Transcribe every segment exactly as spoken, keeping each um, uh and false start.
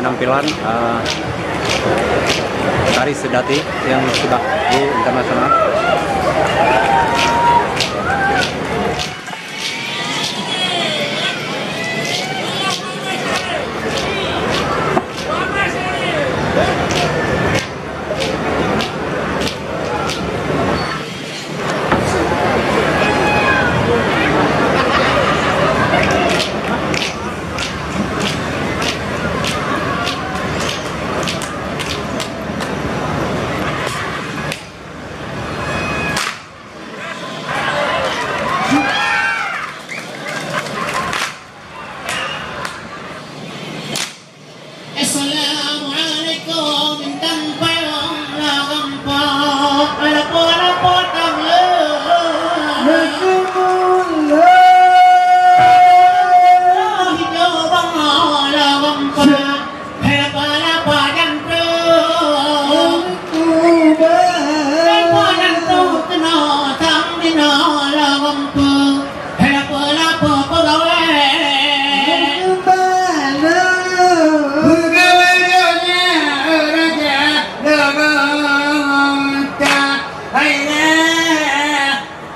Penampilan, eh, tari Seudati yang sudah go internasional. Assalamualaikum, bintang palong la gampông, lapo-lapo tamle. Hijau bang la gampông, lapa-lapa jantung. Lapa jantung kena, tam dina la gampông. Lapa-lapa peugawai. Peugawai nyoe raja lagam tak hai na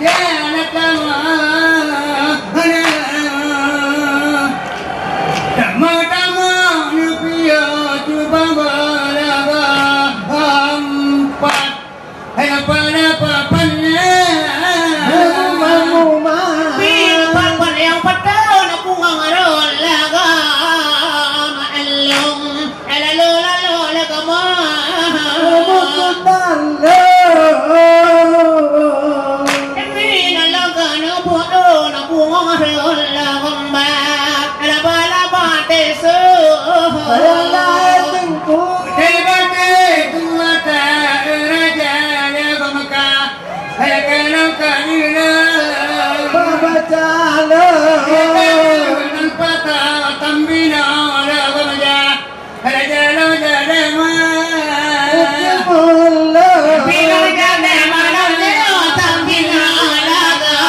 tiada tama. Tama-tama neupiôh cuba beulagam empat. Hai napa-napa panna. Mamu, mamu, ma. Pih pat-pat nyang patah na pungang rot lagam along. Lalu-lalu lagam. Mamu kutan lo. Demi na lagam na buat na pungang rot lagam ba. Laba-laba tesu. Ayah lai tengku. Teubaté tu mata raja nyang Mekah. Hai keunoe ka nila. Babaca lo. Nan patah tambina raja. Raja lo jadama. Betul lo. Bila jadama lo tambina raja.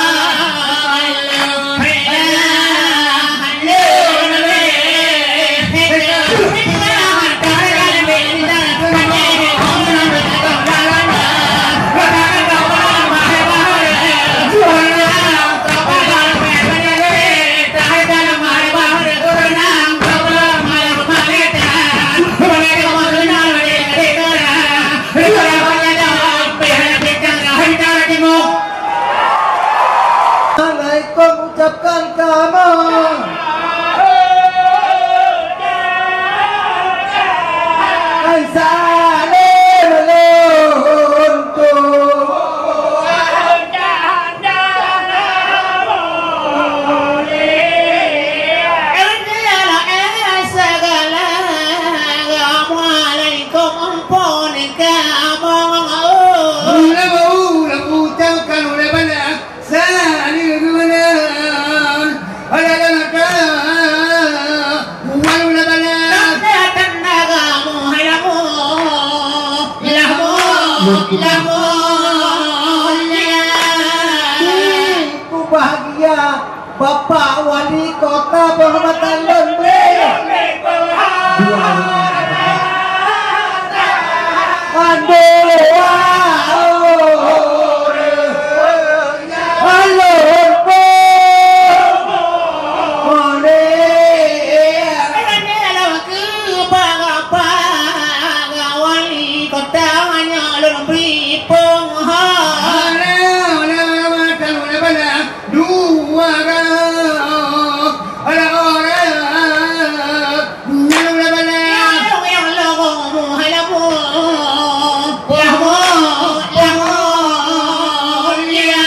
Assalamualaikum ucapkan kamoe. Hai salam lôn tuan. Assalamualaikum. Ampôn kamoe. Ulama, ulama, ucapkan ulama bala. Sani geunan. Ada lama ka. Ulama bala. Tanda-tanda kamoe halamu. Lamu, lamu, ya. Ku bahagia. Bapak Wali Kota Kehormatan lôn bri. Aduh, wah, oh, oh, oh. Aduh, oh, oh, oh. Wali Kota nyoe lôn bri peunghah. Dua orang, ada orang, nyang ulah bala. Nyang logong muhai lamu. Lamu, lamu, ya.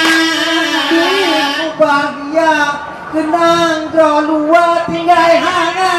Bahagia, keunong droe luwa tinggai hana.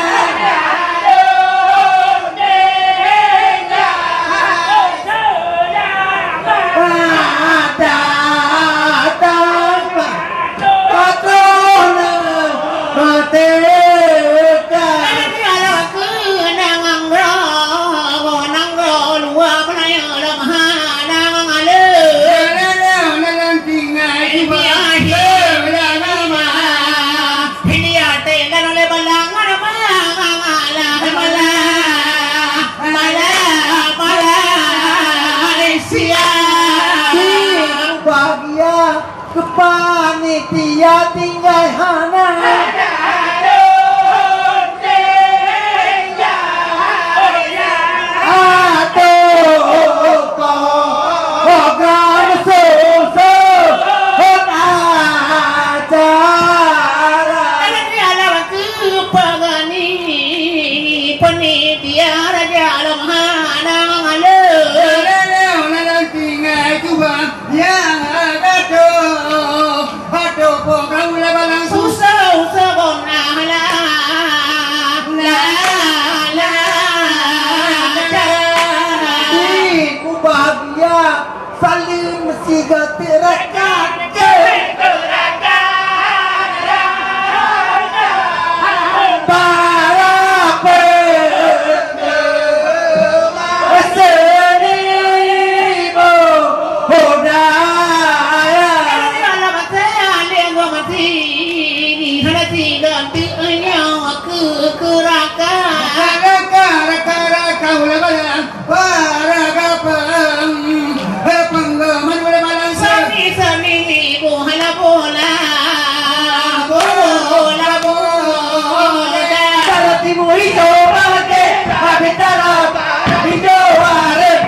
Panitia tinggai hana. Aduh, kok program susun acara. Alah, alah, keupeugani panitia raja lom hana ngaleueng. Alah, alah, alah, tinggai cuba. Ya Datuk, Datuk pun kamu lah balang susah, susah bon, ah, lah, lah, lah, lah. Di kubah biak, saleuem sigoe teurakan. Para pe- Seni budaya. Raka, raka, raka, raka, ulah balang. Para gapang, gapang, gapang, ulah balang. Seni, seni, bola, bola. Bola, bola. Kalau timu hijau, balik. Habis dalam, hijau, balik.